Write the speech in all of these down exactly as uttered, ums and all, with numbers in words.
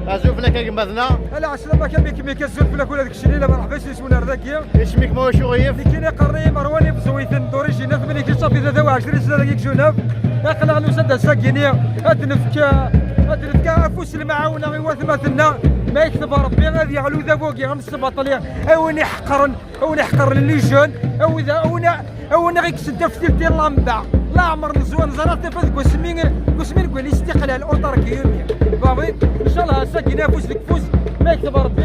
Azul fell-ak a gma-tneɣ. Ala, ɛeslama-k a Miki Miki, azul fell-ak ula d keččini, la merḥba s yiswen ar dagi. Isem-ik ma wacu ɣef? Nekkini qqaren-iyi Merwan Ibezwiten, d'origine n Tmeniki, ṣafi tlata u ɛecrin sna dagi deg Genève. Aql-aɣ nusa-d ass-agi-ni ad nefk, ad nefk afus n lemɛawna i watmaten-nneɣ. Ma yekteb Rebbi ad yeɣli udabu-agi am sbaṭli, a win iḥeqren, a win iḥeqren les jeunes, a win, a win, a win i ɣ-ikksen taftilt i llamba. Leɛmer neẓwa neẓra tafat deg wasmi, deg wasmi n listiqlal, autark yumi. Babi, ncallah ass-agi afus deg ufus, ma yekteb Rebbi,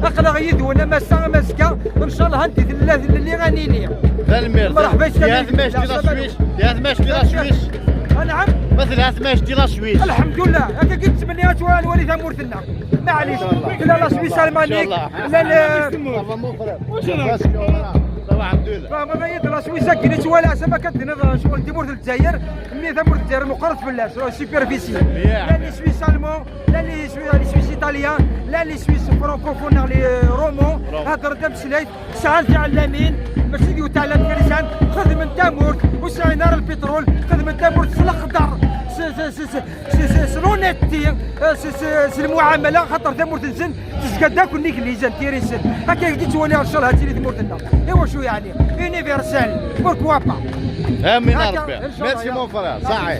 aql-aɣ yid-wen am ass-a am azekka, ncallah anda i tella tlelli ad nili. Tanemmirt. Merḥba, yeskan. Di atmact di la Suisse, di atmact di la Suisse. Anɛam? Ma tella atmact di la Suisse. Lḥemdullah, akka i nettmenni ad twali tamurt-nneɣ. Maɛlic, tella la Suisse almanique, tella صباح الحمد لله. Fahmeḍ-iyi-d, la Suisse akken i ttwalaɣ, sama kan tiniḍ, ccɣel n tmurt n Lezzayer, mmi tamurt n Lezzayer meqqret fell-as, euh, superficie. Llan les Suisses allemands, llan les Suisses, les Suisses italiens, llan les Suisses francophones neɣ les, euh, romands, heddren tameslayt, sɛan tiɛellamin, mačči d yiwet taɛellamt kan i sɛan, xedmen tamurt, ur sɛin ara lpitrul, xedmen tamurt s lexder, s, s, s, s, s, s, s l'honnêteté, eh, s, s, s lmuɛamala, xaṭer tamurt-nsen tezga-d akk nnig lizan tiri-nsen. Akka i d-ttwaliɣ, ncallah ad tili tmurt-nneɣ. Iwacu yeɛni? Universel, pourquoi pas? Amin a Rebbi. Merci mon frère. Saḥi.